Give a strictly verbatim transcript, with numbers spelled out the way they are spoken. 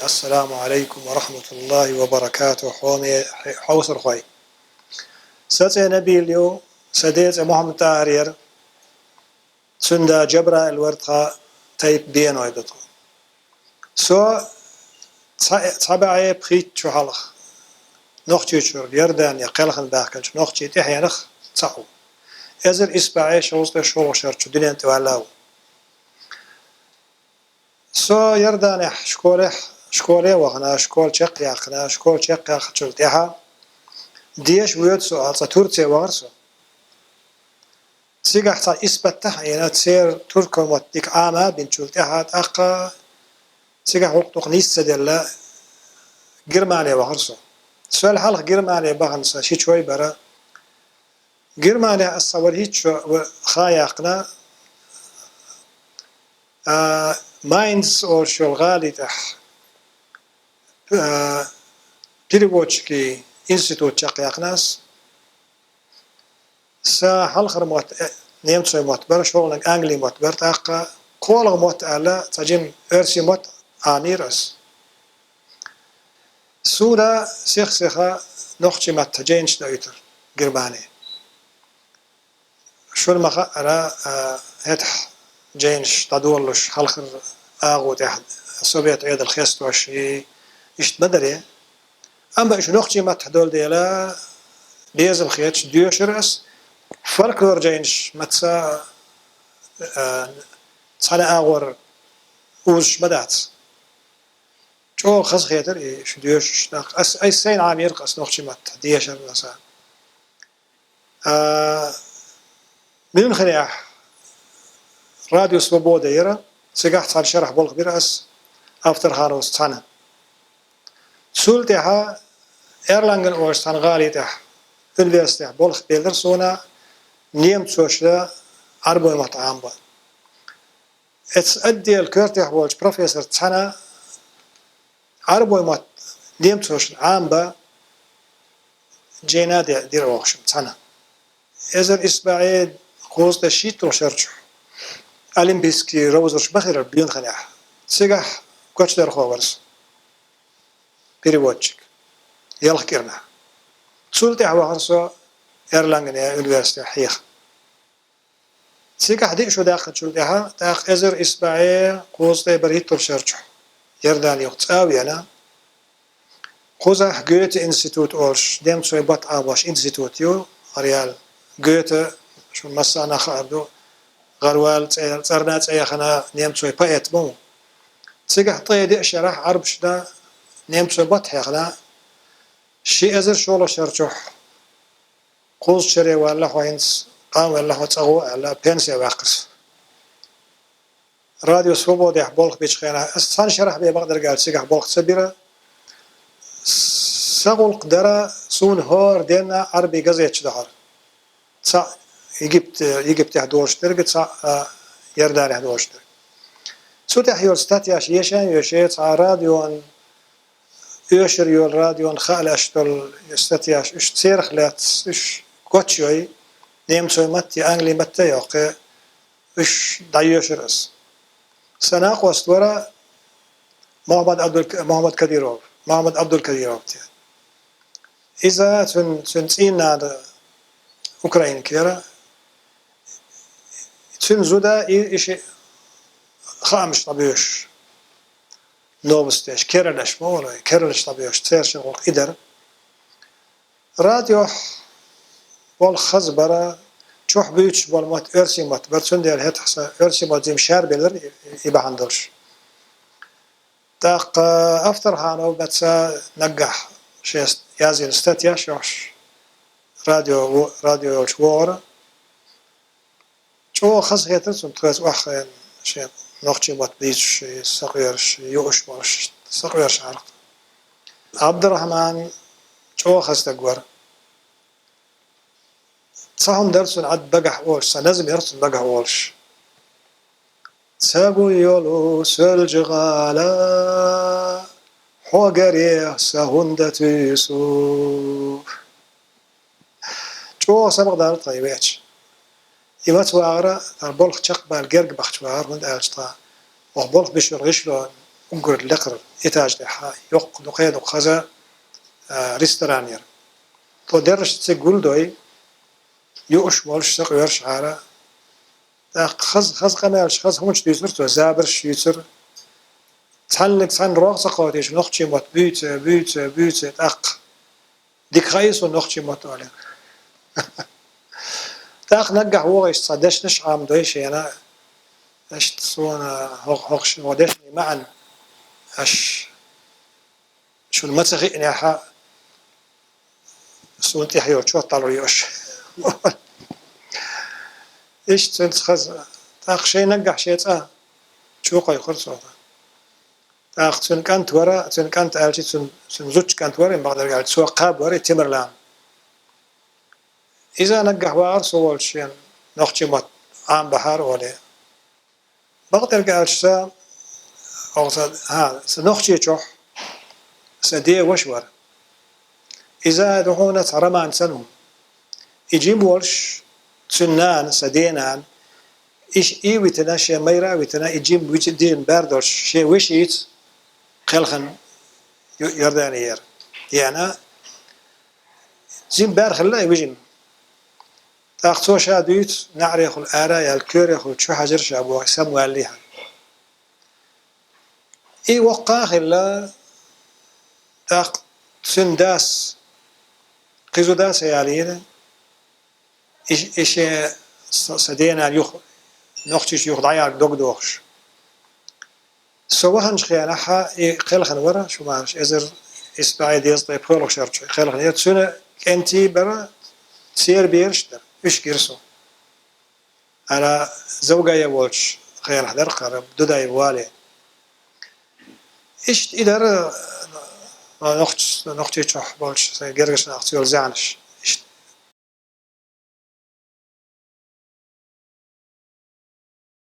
Ассаламу Ӏалайкум ва рахьматуллахӀи ва баракатухӀ, хьоме хьовсархой. Са цӀе Набил ю, са деца Мухьаммад-ТӀахӀир яра. Цуьнан да Джабраил вара, тха тайпа беной ду тхо. Со цхьа, цхьа бӀе пхийтта шо хьалха Нохчийчуьра Иордане кхелхина баьхкинчу нохчийн тӀаьхьенах цхьаъ ву. Эзар исс бӀе шовзткъе шолгӀа шарчу дуьнен тӀе ваьлла ву. Со Иорданехь школехь, школе а вахана, школа чекхъяьккхина, школа чекхъяьккхинчул тӀаьхьа деша воьду со аьлла, цкъа Турце вахара со. Цигахь цхьа исс баттахь а Ӏийна, церан туркойн мотт дика Ӏама а бинчул тӀаьхьа, тӀаккха цигахь гӀуллакх дукха нийса ца делла, Германе вахара со. Сол хьалха Германе бахана сан ши чой бара. Германехь аса цхьа вара хӀитта шо ва-, хан яьккхина, а, Майнц олуш йолу гӀали тӀехь, а, переводчикийн институт чекхъяьккхина ас. Сан хьалхара мотт, э, немцойн мотт бара, шолгӀаниг англи мотт бара, тӀаккха кхоалгӀа мотт аьлла, цхьа жима оьрсийн мотт Ӏамийра ас. Суна сих-сиха нохчийн маттахь жайнаш доуьйтура Германе. Шуна ма-хаъара, а, хӀетахь жайнаш дӀадолалуш, хьалхара агӀо тӀехь, Совет Ӏедал хестош и, иштта ма дарий. Амма уьш нохчийн маттахь долу дела, безам хеташ доьшура ас, фольклор жайнаш маца, а, цхьана агӀор узуш ма дац. ЧӀогӀа хазахетара и шу доьшуш. ТӀаккха ас, ай сайна Ӏамийра ас нохчийн маттахь дешар аса. А, Мюнхенехь Радио Свобода яра, цигахь цхьана шарахь болх бира ас Авторхановс цхьаьна. Цул тӀаьхьа Эрланген олуш цхьана гӀали тӀехь, университетехь болх белира суна, немцоша Ӏарбойн мотт Ӏамабан. Эцу отделан коьртехь волчу профессорца цхьаьна Ӏарбойн мотт немцошна Ӏамабан жайна а де-, дира оха шуна цхьаьна. Эзар исс бӀе кхузткъе шийтталгӀа шарчохь олимпийский ровзарш ма хилира Мюнхенехь. Цигахь гочдархо вара со, переводчик, ялх кӀирнахь. Цул тӀаьхьа вахара со Эрлангене университетехь хьеха. Цигахь диъ шо даьккхинчул тӀаьхьа, тӀаккха эзар исс бӀе кхузткъе бархӀитталгӀа шарчохь Иордане юха цӀа а веана, кхузахь Гёте институт олуш, немцойн мотт Ӏамош институт ю, гӀараяьлла. Гёте, шуна массарна а хаар ду, гӀарвала цӀе-, цӀарна а цӀе яхана немцойн поэт ма ву. Цигахь ткъе диъ шарахь Ӏарбошна немцойн мотт хьехна, ши эзар шолгӀа шарчохь кхузткъа шаре ваьлла хьо хӀинца, къам велла хьо цӀа гӀо аьлла, пенсе ваьккхира со. Радио Свободехь болх бечу хенахь, ас цхьана шарахь бен бакъдерг аьлча цигахь болх ца бира. Сан гӀуллакх дара, суна хӀора денна Ӏарбийн газеташ дахьара. Цхьаъ Египте-, Египтехь долуш дерг, цхьаъ, а, Иорданехь долуш дерг. Цу тӀехь йолу статьяш ешан йоьше, цхьа радион оьшур йолу, радион хаа лаьаш долу статьяш, уьш церах лаьцна, уьш гочйой, немцойн матте, англи матте а йоккхий, уьш дӀайоьшура ас. Сан накъост вара Мухаммад Абдул-, Мухаммад Кадиров, Мухаммад Абдулкадиров те. Иза цуьнан, цуьнан цӀийнан нана Украинка яра. Цуьнан зуда и, и ши хаамаш дӀабоьшуш. Новостеш, керланаш ма олу, керланаш дӀабоьшуш, церан ши гӀуллакх и дара. Радиохь болх хаза бара, чохь буьйцуш болу мотт оьрсийн мотт бара, цундела хӀетахь сан оьрсийн мотт жимма шарбелира и, и бахьана долуш. ТӀаккха Авторханов маца наггахь шен язйина статьяш йохьуш, радио во-, радио йолчу вогӀура. ЧӀогӀа хазахетара цунна тхоьца охьахиъна шен нохчийн мотт буьйцуш, сакъоьруш, юуш болуш, сакъоьруш Ӏаркх. Абдурахьман чӀогӀа хаза стаг вара. Цхьа хӀума дара цуьнан Ӏад багахь олуш, цхьа назма яра цуьнан багахь олуш. Ца гу йолу соьлжа гӀала, хьоьгара сан хӀунда туьйсу. ЧӀогӀа сабакъ дара тхан и веача. И маца вагӀара, тхан болх чекхбала герга бахча вагӀара, хӀунда аьлча тхан оха болх беш йолу гӀишлон уггар лекхара этаж тӀехьа, йоккха дукха, дукха хаза, а, ресторан яр. Тхо дерриш цига гулдой, юуш волуш, сакъоьруш Ӏара. ТӀаккха хаза, хаза къамелаш, хаза хӀуманаш дуьйцура цо, забарш юьйцура. Цхьаннега цхьанна рогӀ ца кховдийча, нохчийн мотт буьйцу, буьйцу, буьйцу, тӀаккха дика хаий суна нохчийн мотт олий. ТӀаккха наггахь вогӀийча цхьа дешнаш Ӏамадой шена, иштта суна хӀокху, хӀокху шен дешнийн маьӀан аш шуна ма ца хиънехь, суна тӀехь йолчо талур ю аш. Иштта цуьнца хаза, тӀаккха шайн наггахь шен цӀа чу кхойкхура цо. ТӀаккха цуьнан кӀант вара, цуьнан кӀант аьлча, цуьнан, цуьнан зудчун кӀант вара, бакъдерг аьлча, цо кхаба вара и Тимирлан. Иза наггахь вахара со волчу шен нохчийн мотт Ӏамабахьара олий. Бакъдерг аьлча, сан, оха сан, хьа, сан Нохчийчохь сан ден ваша вара. Иза ду хьуна цхьа роман санна ву. И жима волуш, цуьнан нана, сан ден нана, иша и а витина, шен майра а витина, и жима вичи-, дижина бер долуш, шен вешица кхелхина Ю-, Иорданера. Яна, жима бер хилла и вижина. ТӀаккха цо ша дуьйцу, неӀарехула ара а яьлла, коьрехула чу хьаьжира ша боху, самаваллий хьан. И воккха а хилла, тӀаккха цуьнан дас, кхин зуда а ца ялийна, и, и шен са, сан ден нана юха, Нохчийчу юха дӀаярга дог дохуш. Со ваханчу хенахь и кхелхина вара, шу мараш, эзар исс бӀе дезткъе пхоьалгӀа шарчу кхелхина яра. Цуьнан кӀентий бара, церан бераш а дара, уьш гира со. Ара Завгаев волчу хенахь дара кхара, Дудаев вале. Иштта и дара, а, нохч-, Нохчийчохь болчу сайн гергарчу нахаца йолу зӀенаш.